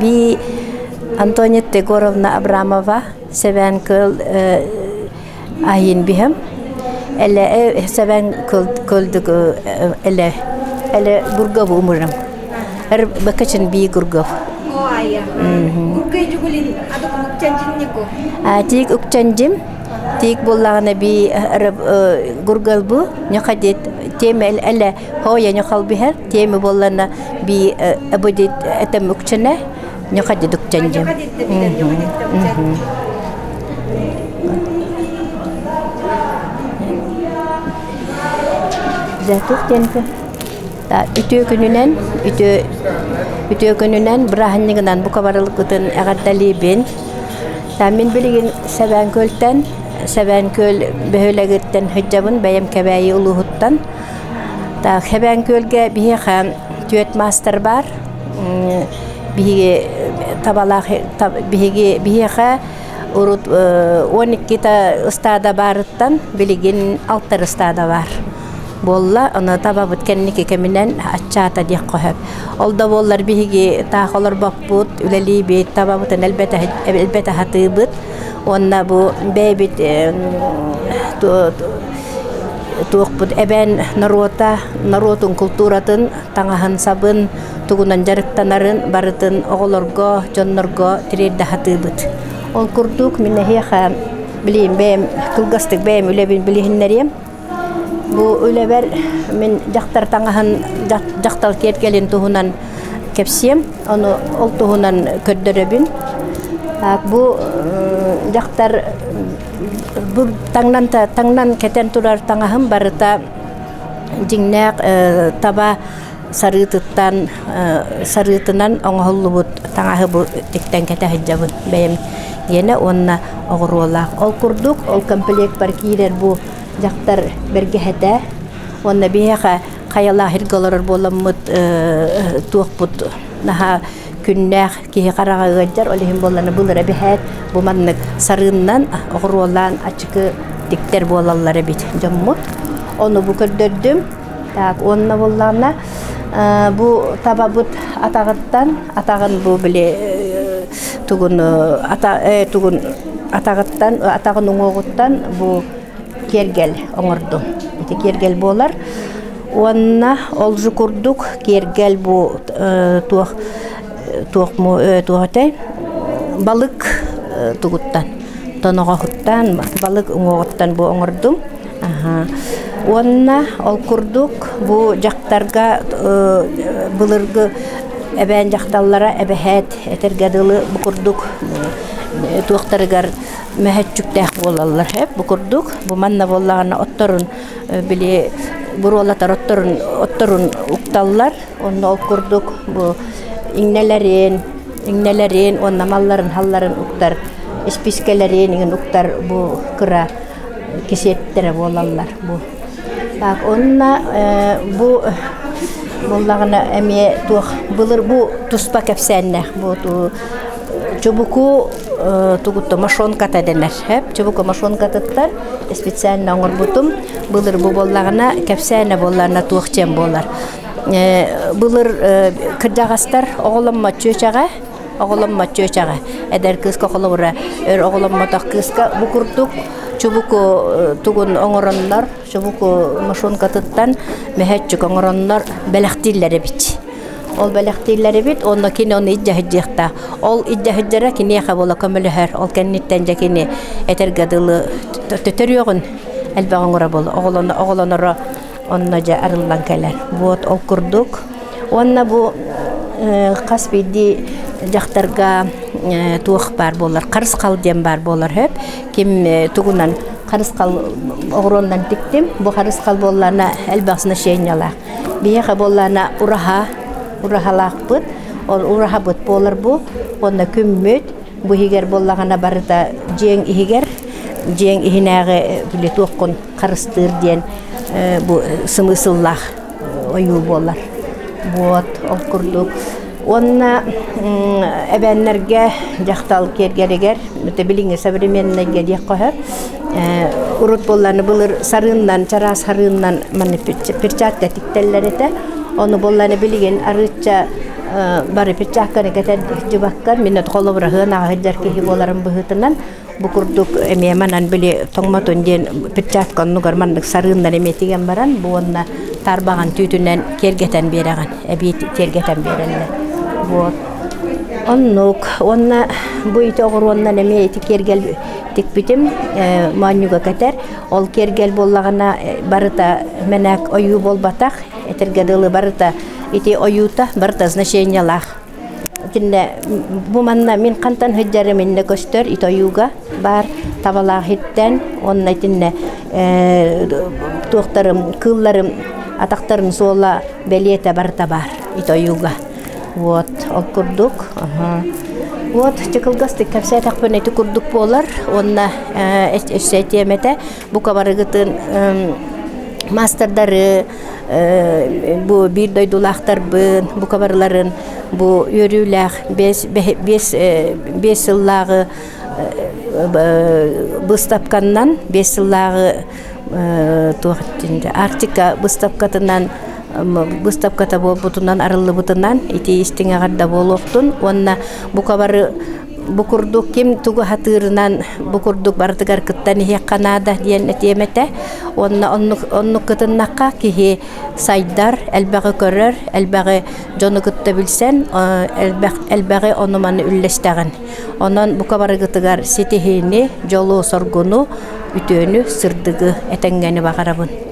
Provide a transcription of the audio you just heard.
Би Антонетта Егоровна Абрамова Сэбээн Кыыл айын биһэм эле Сэбээн көлдүк эле эле Гургов умурам эр бакачын би Гургов. Гургай жугулин адык укчанжиннику. Тиик укчанжим тиик буллаҕына би гургал бу ньохадит тиэм эле Хойя ньохал биһэр тиэми буоллана би эбудит этем үкчэнэ ньохадит үкчэнжим. Затух диэнки үтүө күнүнэн үтүө үтүө күнүнэн бырааһынньыгынан бука барылыккытын эҕэрдэлиибин. Мин билигин Сэбээн Күөлтэн Сэбээн Күөл бөһүөлэгиттэн сылдьабын бэйэм Кэбээйи улууһуттан. Так, Хэбээн Күөлгэ биһиэхэ түөрт маастар баар. Биһиги табалаах биһиги биһиэхэ урут 12 ыстаада баарыттан билигин алтар ыстаада баар буолла. Ону табабыт кэнники кэминэн аччаата диэххэ сөп. Ол да буоллар биһиги таах олорбоппут, үлэлиибит, табабытын элбэтэ сатыыбыт. Уонна бу бэйэбит туохпут эбээн норуота норуотун култууратын таҥаһын-сабын тугунан дьарыктанарын барытын оҕолорго, дьоннорго тириэрдэ сатыыбыт. Ол курдук мин эһиэхэ билиим бэйэм кылгастык бэйэм үлэбин билиһиннэриэм. Бу үлэбэр мин дьахтар таҥаһын дьахтал киэргэлин туһунан кэпсиэм, ону ол туһунан көрдөрөбүн. Бу дьахтар бу таҥнан таҥнан кэтэн турар таҥаһым барыта дьиҥнээх таба сарыытыттан сарыытынан оҥоһуллубут таҥаһы бу тиктэн кэтэ сылдьабын бэйэм диэнэ уонна оҕуруолаах. Ол курдук ол комплекпар киирэр бу дьахтар бэргэһэтэ уонна биһиэхэ хайалаах иргэ олорор буоламмыт туохпут наһаа күннээх киһи хараҕа ыалдьар, ол иһин буоллана былыр эбэһээт бу маннык сарыыннан оҕуруолаан ачыкы тиктэр буолаллар эбит дьоммут. Ону бу көрдөрдүм. Так, уонна буоллаҕына бу табабыт атаҕыттан, атаҕын бу били тугун ата тугун атаҕыттан, атаҕын уҥуоҕуттан бу киэргэл оҥордум. Ити киэргэл буолар. Уонна ол же курдук киэргэл бу туох туох туох этэй балык тугуттан тоноҕоһуттан балык уҥуоҕуттан бу оҥордум. Уонна ол курдук бу дьахтарга былыргы эбээн дьахталлара эбэһээт этэргэ дылы бу курдук туохтарыгар мөһөччүктээх буолаллар. Бу курдук бу манна буоллаҕына отторун били буруолатар отторун отторун укталлар. Онно ол курдук бу иҥнэлэрин, иҥнэлэрин уонна малларын халларын уктар испискэлэрин иҥин уктар бу кыра кисиэттэрэ буолаллар бу. Так онно бу буоллаҕына эмиэ туох былыр бу туспа кэпсээннээх бу чубуку тугутта мошонката дэнэр хэп чубуку мошонкатыттан специально оҥорбутум былыр бу буоллаҕына кэпсээнэ буоллаҕына туох диэн буолар былыр кырдьаҕастар оҕоломмот чүөчэҕэ оҕоломмот чүөчэҕэ эдэр кыыска холобура өр оҕоломмотох кыыска бу курдук чубуку тугун оҥороннор чубуку мошонкатыттан мөһөөччүк оҥороннор бэлэхтииллэр эбит Ол бэлэхтииллэр эбит уонна кини ону илдьэ сылдьыахтаах. Ол илдьэ сылдьара киниэхэ буола көмөлөһөр. Ол кэнниттэн дьэ кини этэргэ дылы төтөрүөҕүн элбэх оҥоро буола оҕолоноро онно дьэ арыллан кэлэр. Вот ол курдук. Уонна бу хас биирдии дьахтарга туох баар буолар, харысхал диэн баар буолар сөп. Ким тугунан харысхал оҕуруоннан тиктим. Бу харысхал буоллаҕына элбэх значениелаах. Биһиэхэ буоллаҕына ураһа, ураһалаахпыт. Ол ураһабыт буолар бу. Уонна күммүт бу иһигэр буоллаҕына барыта дьиэҥ иһигэр, дьиэҥ иһинээҕи били туоххун харыстыыр диэн бу сымыысыллаах ойуу буолар. Вот ол курдук. Уонна эбээннэргэ дьахтал киэргэригэр, билиҥҥи современнайга диэххэ сөп, Урут буоллаҕына былыр сарыыннан, чараас сарыыннан маннык перчатка тиктэллэр этэ. Ону буоллаҕына билигин арыычча бары перчатканы кэтэр дьыбаккар мин холобура ыһыан сылдьар киһи буоларым быһыытынан бу курдук эмиэ манан били тоҥмотун диэн перчатка оннугар маннык сарыыннар эмиэ тигэн баран бу уонна тарбаҕын түүтүнэн киэргэтэн биэрэҕин эбии киэргэтэн биэрэллэр вот оннук уонна бу ити оҕуруоннан эмиэ ити киэргэл тикпитим моонньуга кэтэр ол киэргэл буоллаҕына барыта мэнээк ойуу буолбатах этэргэ дылы барыта ити ойуута барыта значениелаах итиннэ бу манна мин хантан сылдьарым иннэ көстөр ити ойууга баар табалаах иһиттэн уонна итиннэ туохтарым кыылларым атахтарын суола бэлиэтэ барыта баар ити ойууга вот ол курдук вот чыкылгастык кэпсээтэхпинэ ити курдук буолар уонна өссө этиэм этэ бука барыгытын маастардары бу биир дойдулаахтарбын бука барыларын бу үөрүүлээх биэс сыллааҕы быыстапканнан биэс сыллааҕы туох Арктика быыстапкатынан быыстапката буолбутунан арыллыбытынан ити истиҥ эҕэрдэ буолуохтун уонна бука бары бу курдук ким тугу сатыырынан бу курдук барытыгар кыттан иһиэххэ наада диэн этиэм этэ уонна оннук оннук кытыннахха киһи сайдар элбэҕи көрөр элбэҕи дьону кытта билсэн элбэх элбэҕи ону-маны үллэстэҕин онон бука барыгытыгар ситиһиини дьолу-соргуну үтүөнү сырдыгы этэҥҥэни баҕарабын.